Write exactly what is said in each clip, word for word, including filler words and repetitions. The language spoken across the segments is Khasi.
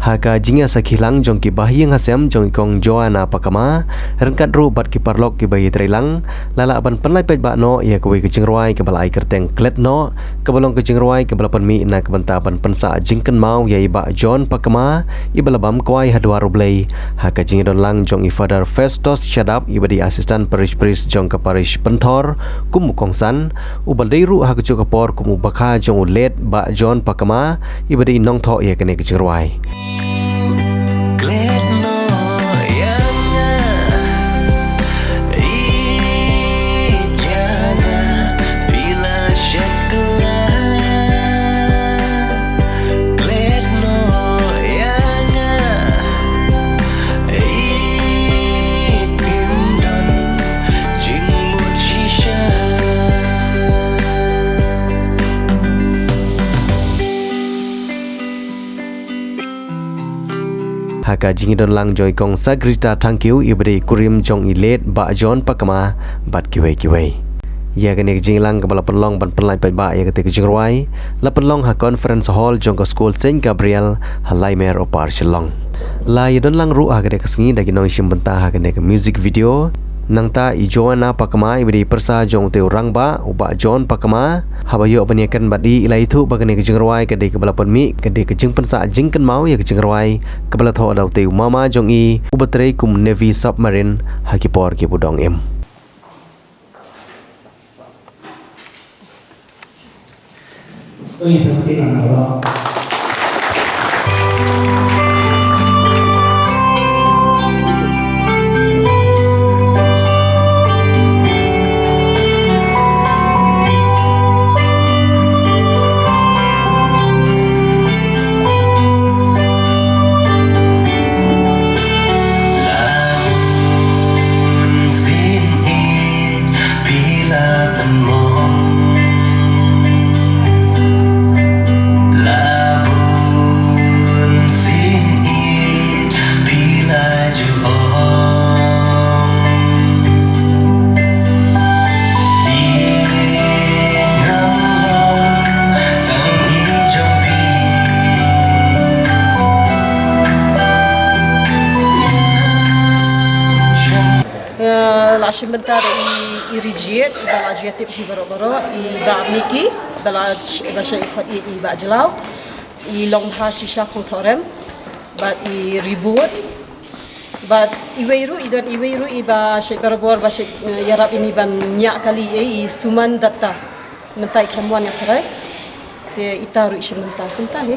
Ha ka jingïasakhi lang jong ki bahaïing hasem jong i kong Joanna Pakma, ryngkat ruh bad ki paralok kiba ïatreilang, la lah ban pynlait paidbah noh ïa kawei ka jingrwai kaba la ai kyrteng Klet Noh, kaba long ka jingrwai kaba la pynmih na ka bynta ban pynsah jingkynmaw ïa i Bah John Pakma, iba la bam kwai ha dwar U Blei. Ha ka jingdon lang jong i Father Festus Shadap, iba dei Assistant Parish Priest jong ka Parish Pynthor, kum u kongsan, uba dei ruh ha kajuh ka por kum u bakha jong u late Bah John Pakma, iba dei nongthoh ïa kane ka jingrwai. Klet noh ïa nga, ïeit ïa nga, phi la shet kylla. Klet noh ïa nga, ïeit phim don jingmut shisha. Ha ka jingdon lang jong i kong Sagrita Thangkhiew, iba dei kurim jong i late Bah John Pakma, bad kiwei kiwei. Ïa kane ka jingïalang kaba la pynlong ban pynlait paidbah ïa kata ka jingrwai, la pynlong ha Conference Hall jong ka skul Saint Gabriel, ha Laimer Upper Shillong. La ïadon lang ruh ha kane ka sngi da ki nongshim bynta ha kane ka music video. Nangta i Joanna Pakma, iba dei pyrsa jong utei u rangbah, u Bah John Pakma, haba ïoh ban ïakren bad i, i la ïathuh ba kane ka jingrwai ka dei kaba la pynmih, ka dei ka jingpynsah jingkynmaw ïa ka jingrwai kaba la thoh da utei u mama jong i, uba trei kum Navy submarine ha ki por kiba u dang im. Nga la shim bynta da i, i Rijied, iba la ju ïatip hi baroh baroh, i Bah Miki, iba la sh-, iba shait khot i, i Bah Jlaw, i Longbha Shisha Kongthorem, bad i Ribut, bad iwei ruh, i don iwei ruh, iba shait barabor, ba shait, eh, ïarap ïa ngi ban ñiah kali, eh, i Suman Datta, mynta i khlem wan ïa pharai, te ita ruh i shim bynta, kumta hi.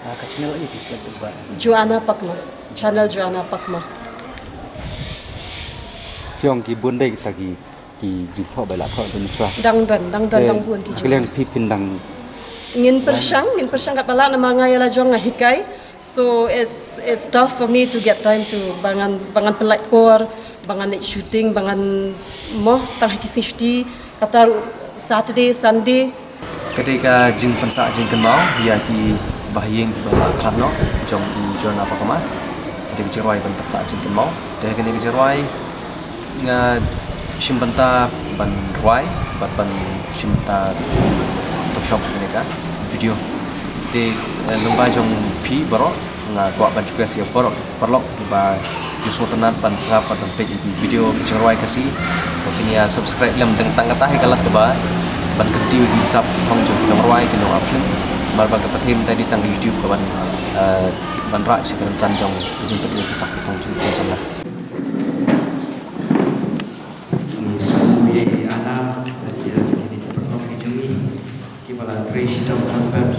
Ah, ka channel aïu phi klet ba? Joanna Pakma. Channel Joanna Pakma. Phi ong ki bun dei kita ki, ki jingthoh ba la thoh jingthoh. Dang don, dang don, eh, dang bun ki jingthoh. Kaliang phi phin dang. Ngin pyrshang, ngin pyrshang katba lah namar nga ïa la jong nga hikai. So it's, it's tough for me to get time to ba ngan, ba ngan pynlait por, ba ngan leit shooting, ba ngan mo tang ha ki sngi shuti. Kata ruh Saturday, Sunday. Ka dei ka jingpynsah jingkynmaw ïa ki bahaïing kiba la khlad noh jong i Joanna Pakma. Ka dei ka jingrwai ban pynsah jingkynmaw. Te kane ka jingrwai nga shim bynta ban rwai bad ban shim bynta to shop kane ka video. Te, eh, lyngba jong phi baroh nga kwah ban request ïa baroh paralok kiba ju sngewtynnat ban sngap bad ban peit ïa ki video ka jingrwai Khasi. Ba kin ïa subscribe lem tang tang kata hi ka lad kaba ban kyntiew ïa ki sap ki thong jong ki nongrwai ki nonga film. Namar ba ka pyrthei mynta dei tang ka YouTube ka ban, eh, ban rah sha ka rynsan jong ka jingpeit ïa ki sap ki thong jong ki nongrwai. Ngi sngewbha ïa i Ana bad ïa kine ki paralok ki jong ngi. Kiba la trei shitom kyrpang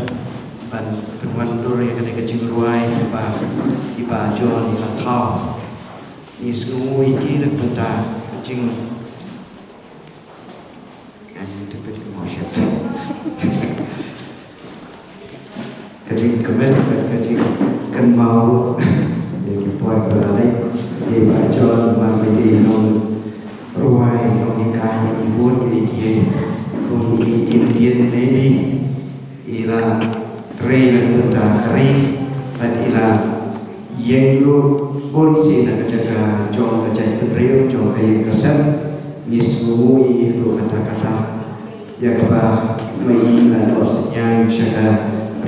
ban pynwandur ïa kane ka jingrwai kaba i Bah John i la thaw. Ngi sngewnguh ïa ki na ka bynta ka jing, ka jingkmen bad ka jingkynmaw ïa ki por ba la leit. Ïa i Bah John ba dei nong rwai, nonghikai ïa ngi bun ki lei ki, kum i Indian Navy, i la trei na ka bynta ka ri, bad i la ïeng ruh bun sien na ka jaka jong ka jaitbynriew, jong ka ïing ka sem. Ngi sngewnguh ïa i haduh katta katta. Ïa kaba ma i la noh synñiang sha ka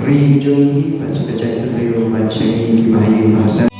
ri jong ngi bad sha ka jaitbynriew Sha ngi kiba ha ïing ba ha sem.